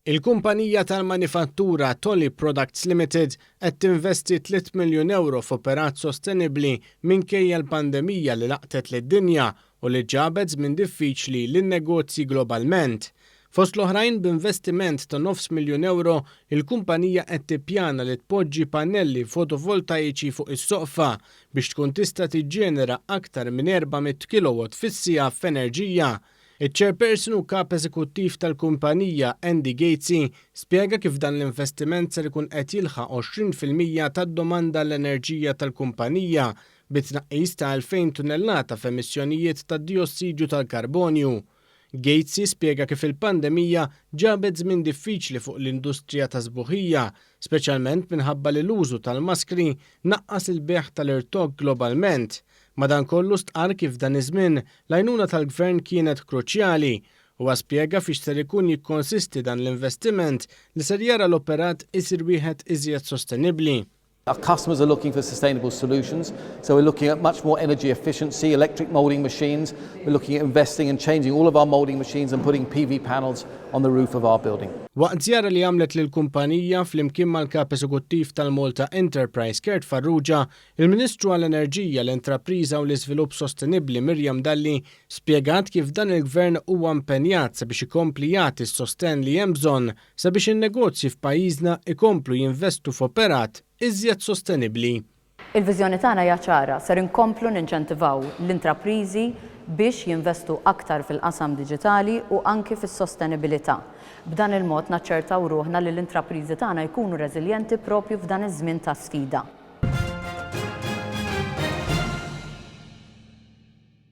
Il-kumpanija tal-manifattura Toly Products Limited qed tinvesti €3 miljun f'operat sostenibbli minkejja l-pandemija li laqtet lid-dinja u li ġabet żmien diffiċli lin-negozji globalment. Fost l-oħrajn, b'investiment ta' €500,000, il-kumpanija qed tippjana li tpoġġi pannelli fotovoltaiċi fuq is-soqfa biex tkun tista' tiġġenera aktar minn 400 kilowatt fis-siegħa f'enerġija. Iċ-chairperson u kap eżekuttiv tal-kumpanija, Andy Gatesy, spjega kif dan l-investiment ser ikun qed jilħaq 20% tad-domanda l-enerġija tal-kumpanija bi tnaqqis ta' 2000 tunnellata f'emissjonijiet ta' diossidju tal-karbonju. Gatesy spjega kif il-pandemija ġabet żmien diffiċli fuq l-industrija ta' sbuħija, speċjalment minħabba li l-użu tal-maskri naqqas il-bejgħ tal-irtokk globalment. Madankollu stqar kif dan iż-żmien l-għajnuna tal-gvern kienet kruċjali u spjega fiex ser ikun jikkonsisti dan l-investiment li ser jara l-operat isir wieħed iżjed sostenibbli. Our customers are looking for sustainable solutions, so we're looking at much more energy efficiency, electric moulding machines. We're looking at investing and changing all of our moulding machines and putting PV panels on the roof of our building. Waqt żjara li għamlet lill-kumpanija flimkien mal-kap eżekuttiv tal-Malta Enterprise, Kurt Farrugia, il-Ministru għall-Enerġija, l-Intrapriża u l-Iżvilupp Sostenibbli, Miriam Dalli, spjegat kif dan il-gvern huwa impenjat sabiex ikompli jagħti s-sosten li hemm bżonn sabiex in-negozji f'pajjiżna ikomplu jinvestu f'operat iżjed sostenibbli. Il-viżjoni tagħna hija ċara: ser inkomplu ninċentivaw l-intrapriżi biex jinvestu aktar fil-qasam diġitali u anki fis-sostenibilità. B'dan il-mod naċċertaw ruħna li l-intrapriżi tagħna jkunu reżiljenti propju f'dan iż-żmien ta' sfida.